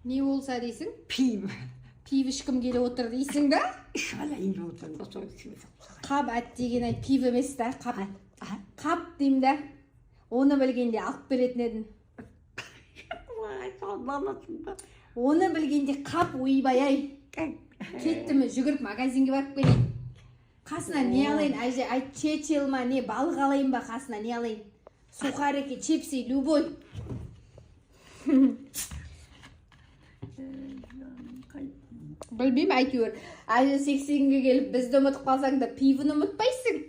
Не болса дейсің? Пиво. Пиво ішкім келіп отыр дейсің ба? Ішіп алайын деп отырмын да, соны ішіп алсам. Қап, әттеген ай, пиво емес та, қап. А? Қап деймін да. Оны білгенде алып беретін едім. Ой, сол баласың ба? Оны білгенде қап, ойбай ай. Кеттім, жүгіріп магазинге барып келейін. Қасына не алайын, әже, айт, чечел ма, не балық алайын ба, қасына не алайын? Сухарики, чипсы, любой. Білмеймін, әйтеуір. Әже, 80-ге келіп бізді ұмытып қалсаң да, пивоны ұмытпайсың.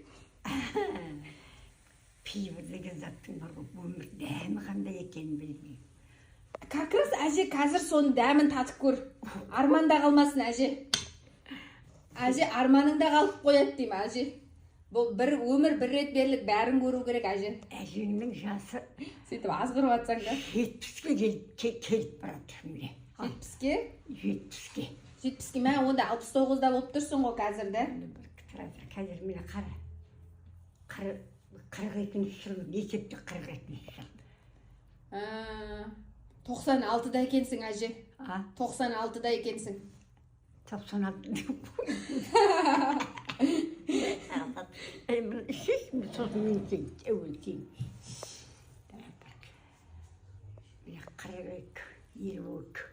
Пиво деген заттың бар ғой, өмір дәмі қандай екенін білмеймін. Как раз, әже, қазір соның дәмін татып көр. Арманда қалмасын, әже. Әже, арманыңда қалып қояды деймін, әже. Бұл бір өмір бір рет беріліп, бәрін көру керек, әже. Әжеңнің жасы Сөйтіп азғырып жатсаң да. 70-ке келіп барады міне. 70-ке? 70-ке. 70-ке мә, онда 69-да болып тұрсың ғой қазір да. Бір тұра тұр, қазір міне қара. 42-жыл, есепте 42-жыл. 96-да екенсің, әже. А? 96-да екенсің. 96. Ей, міне ішесің бе, сосын мен сен, әуел сен. Міне 42, 52.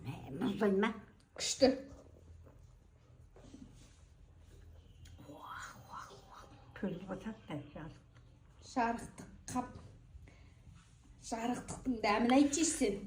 Мә, мұздай ма? Күшті. Уах, уах, уах. Көліп отырады да, жазық. Жарықтық, қап. Жарықтықтың дәмін айтшы сен.